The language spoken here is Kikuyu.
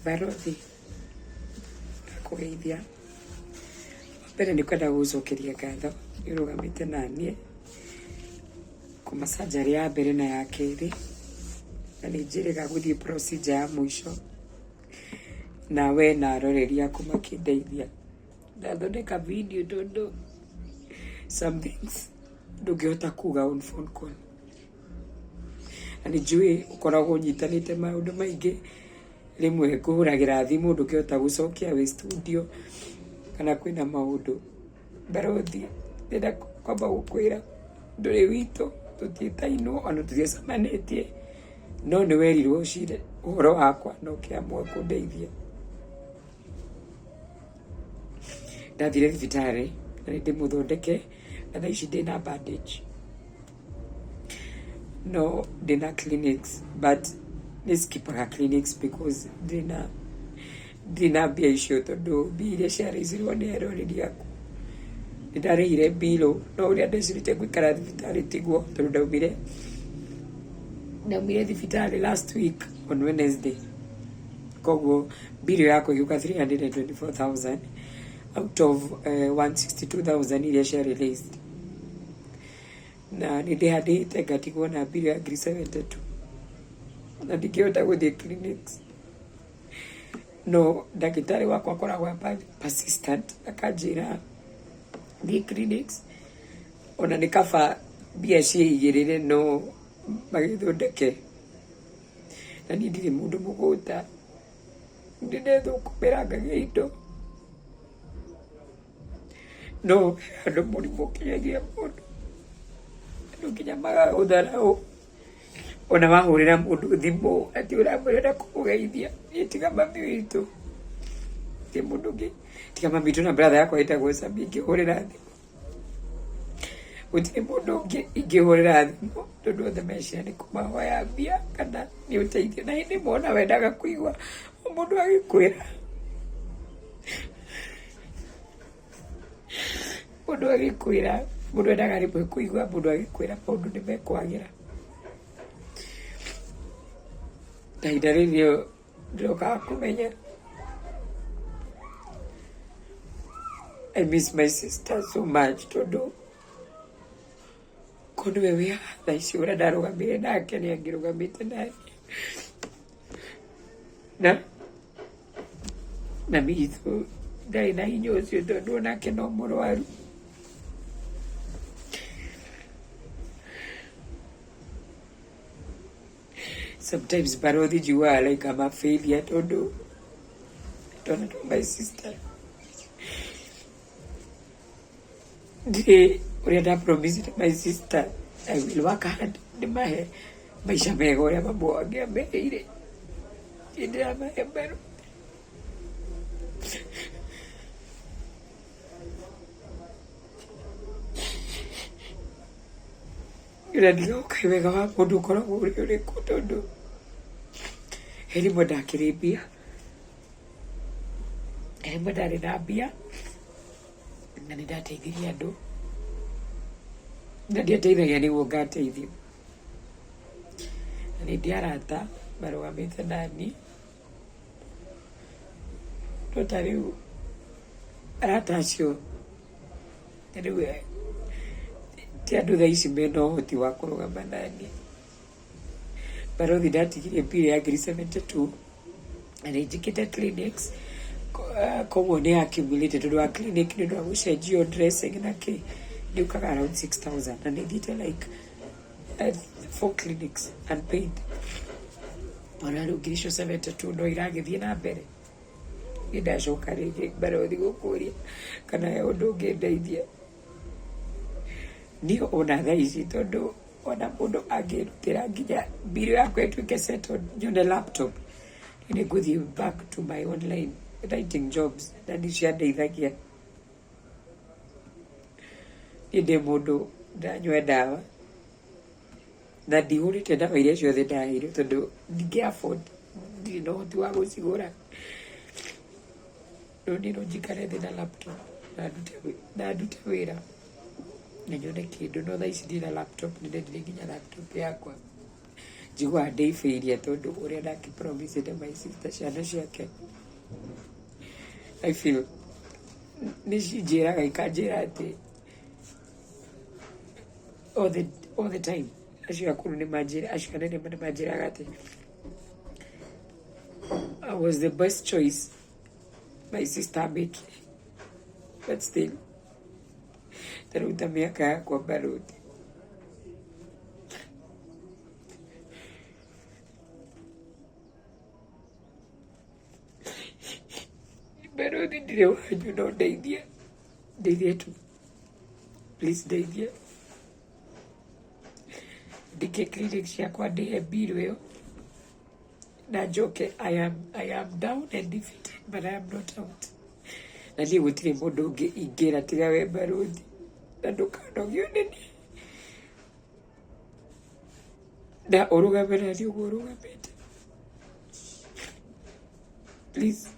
Barothi ndakũgeithia, wa mbere nĩ kwenda gũgũcokeria ngatho nĩ ũrũgamĩte naniĩ kuma surgery ya mbere na ya kerĩ, na nĩ njĩrĩga gũthiĩ procedure ya mũico, na we na aroreri aku makĩndeithia. Ndathondeka video tondũ some things ndũngĩhota kuga on phone call. Na nĩ njũĩ ũkoragwo ũnyitanĩte maũndũ maingĩ, rĩmwe ngũhũragĩra thimũ ndũngĩhota gũcokia wĩ studio, kana kwĩna maũndũ. Barothi ndĩrenda kwamba gũkwĩra ndũrĩ witũ, tũtiĩtainwo ona tũtiacemanĩtie, no nĩ werirwo ũcire ũhoro wakwa na ũkĩamua kũndeithia. Ndathire thibitarĩ na nĩ ndĩmũthondeke na thaa ici ndĩna bandage. No ndĩna clinics but nĩ skipaga clinics because ndĩna ndirĩ na mbia icio tondũ mbia iria ciarĩcirwo nĩ eroreri aku nĩ ndarĩhire mbirũ no ũrĩa ndecirĩtie gũikara thibitarĩ tiguo tondũ ndaumire thibitarĩ last week on Wednesday. Koguo mbirũ yakwa ĩgĩũka 324,000 out of 162,000 iria cia released. Na nĩ ndĩhandĩte ngatigwo na mbirũ ya ngiri 72 na ndingĩhota gũthiĩ clinics. No ndagĩtarĩ wakwa akoragwo e persistent akanjĩra thiĩ clinics ona nĩ kaba mbia ciĩigĩrĩre no magĩthondeke. Na niĩ ndirĩ mũndũ mũgũta, nĩ ndethũkũmĩra ngagĩa indo. No he handũ mũrimũ ũkinyagia mũndũ, andũ nginya magagũtharaũ. Ona wahũrĩra mũndũ thimũ atĩ ũramwĩra kũmũgeithia, niĩ tiga mami witũ, ti mũndũ ũngĩ, tiga mami witũ na brother yakwa ĩtagwo Sami ingĩhũrĩra thimũ. Gũtirĩ mũndũ ũngĩ ingĩhũrĩra thimũ tondũ othe meciria nĩ kũmahoya mbia kana nĩ ũteithio. Na hĩndĩ ĩmwe ona wendaga kũigua mũndũ agĩkwĩra, mũndũ agĩkwĩra, mũndũ endaga rĩmwe kũigua mũndũ agĩkwĩra maũndũ nĩ mekwagĩra. Ta ihinda rĩrĩ ndĩrokaga kũmenya I miss my sister so much tondũ korwo nĩwe wĩ haha thaa ici ũrĩa ndarũgamire nake nĩ angĩrũgamĩte naniĩ. Na mami witũ ndarĩ na hinya ũcio tondũ onake no mũrwaru. Sometimes barothi njiguaga like I'm a failure tondũ twana twa my sister ndirĩ ũrĩa nda promised my sister I will work hard ndĩmahe maica mega ũrĩa mamu wao angĩameheire. Niĩ ndĩramahe mbeũ. Na ndiroka wega wa mũndũ ũkoragwo ũrĩ ũrĩkũ tondũ he rĩmwe ndakĩrĩ mbia, he rĩmwe ndarĩ na mbia na nĩ ndateithirie andũ na ndiateithagia nĩguo ngateithio. Na nĩ ndĩ arata marũgamĩte naniĩ, no ta rĩu arata acio rĩu ti andũ thaa ici mena ũhoti wa kũrũgama naniĩ. Barothi ndatigirie bill ya ngiri 72 na nĩ njĩkĩte clinics koguo nĩ accumulated tondũ wa clinic nĩ ũndũ wa gũcenjio dressing na kĩ nĩ ũkaga around 6000 na nĩ thiĩte like four clinics unpaid. Ona rĩu ngiri icio 72 no iragĩthiĩ na mbere. Niĩ ndacoka rĩngĩ barothi gũkũria kana he ũndũ ũngĩndeithia. Niĩ ona thaa ici tondũ ona mũndũ angĩrutĩra nginya bill yakwa ĩtuĩke settled nyone laptop, niĩ nĩ ngũthiĩ back to my online writing jobs na nĩ ciandeithagia. Niĩ ndĩ mũndũ ndanyua ndawa na ndihũrĩte ndawa iria ciothe ndaheirwo tondũ ndingĩ afford, ndirĩ na ũhoti wa gũcigũra. No niĩ no njikare thĩ na laptop na ndute wĩra na nyone kĩndũ, no thaa ici ndirĩ na laptop, nĩ ndendirie nginya laptop yakwa. Njiguaga ndĩ failure tondũ ũrĩa ndakĩ promise my sister ciana ciake. I feel nĩ cinjĩraga ikanjĩra atĩ all the time acio akũrũ nĩ manjĩra, acio anene nĩ manjĩraga atĩ I was the best choice my sister made, but still ta rĩu ta mĩaka yakwa, barũthi, barũthi, ndirĩ wanyu, no ndeithie, ndeithie tu, please, ndeithie ndike clinic ciakwa, ndĩhe bill ĩyo na njoke. I am down and defeated, but I am not out. Na niĩ gũtirĩ mũndũ ũngĩ ingĩra tiga we, barũthi, na ndũkanogio nĩ niĩ na ũrũgame na niĩ ũguo ũrũgamĩte, please.